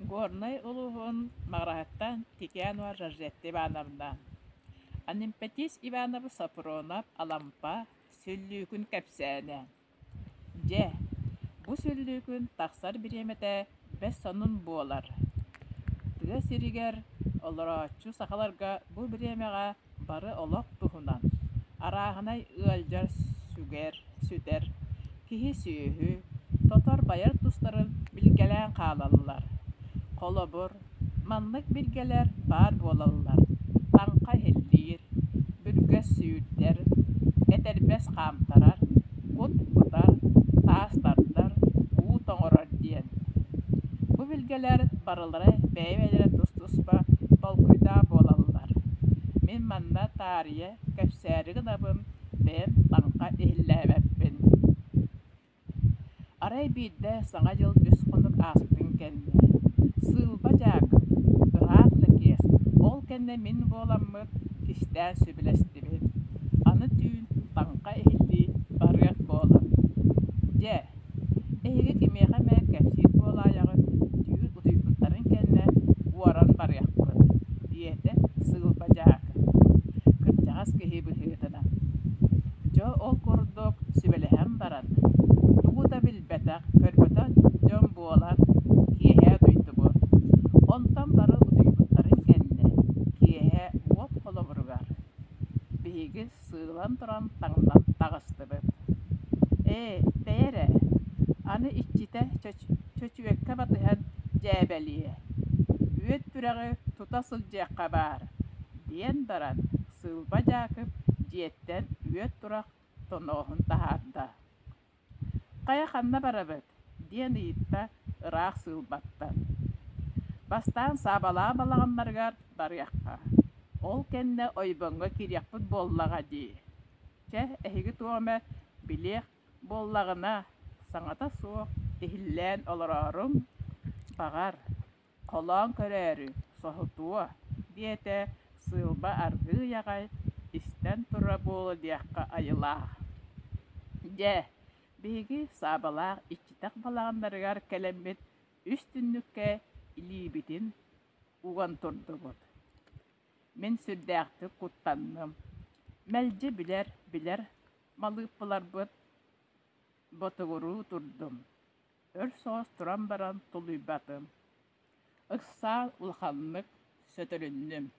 Горнай улууһун Маҕараһыттан Тикянова Жоржетта Ивановна, Анемподист Иванов Софронов Алампа Сүллүүкүн кэпсээнэ Дьэ, бу сүллүүкүн тахсар бириэмэтэ бэс сонун буолар. Тыа сиригэр олорооччу сахаларга бу бириэмэҕэ бары олох туһунан, арааһынай ыалдьар сүгэр, сүтэр, киһи-сүөһү, тотор-байар тустарын билгэлээн хаалаллар. Холобур, маннык билгэлэр баар буолаллар: таҥха иһиллиир, бүргэс сүүрдэр, этэрбэс хаамтарар, кут кутар, таас тардар, уу тоҥорор диэн. Бу билгэлэр барылара бэйэ-бэйэлэрэ тус-туспа толкуйдаах буолаллар. Мин манна таарыйа кэпсээри гынабын, бэйэм таҥха иһиллээбэппин. Арай биирдэ Саҥа дьыл үс хонук ааспытын кэннэ, Сыылба Дьаакып, ыраах Лэкиэс, ол кэннэ мин буоламмыт кистээн сөбүлэстибит, аны түүн таҥха иһиллии барыах буолан. Дьэ, эһиги кимиэхэ эмэ кэпсиир буолаайаҕыт, түүн утуйбуттарын кэннэ уоран барыахпыт, диэтэ Сыылба Дьаакып, кырдьаҕас киһи быһыытынан. Дьэ ол курдук сүбэлэһэн баран, тугу да билбэтэх, көрбөтөх дьон буолан киэһэ утуйдубут. Онтон бары утуйбуттарын кэннэ киэһэ уот холобуругар биһиги сыылан туран таҥнан таҕыстыбыт. Ээ, бэйэ эрэ, аны иччитэ чөчүөккэ батыһан дьээбэлиэ, үөт түрэҕи тута сылдьыахха баар, диэн баран Сыылба Дьаакып дьиэттэн үөт турах тонооһун таһаарда. «Хайа ханна барабыт?» диэн ыйытта ыраах Сыылбаттан. «Бастаан Саабалаах балаҕаннарыгар барыахха, ол кэннэ ойбоҥҥо киириэхпит буоллаҕа дии. Чэ, эһиги туох эмэ билиэх буоллаҕына, саҥата суох иһиллээн олорооруҥ, баҕар, Холоон көрөөрү, соһутуо, диэтэ Сыылба аргыый аҕай истэн турара буолуо диэххэ айылаах. Дьэ, биһиги Саабалаах иччитэх балаҕаннарыгар кэлэммит үс түннүккэ илиибитин уган турдубут. Мин сүрдээхтик куттанным. Мэлдьи билэр-билэр малыыппыларбыт ботугуруу турдум. Өр соҕус туран баран тулуйбатым, ыксаан улаханнык сөтөлүннүм.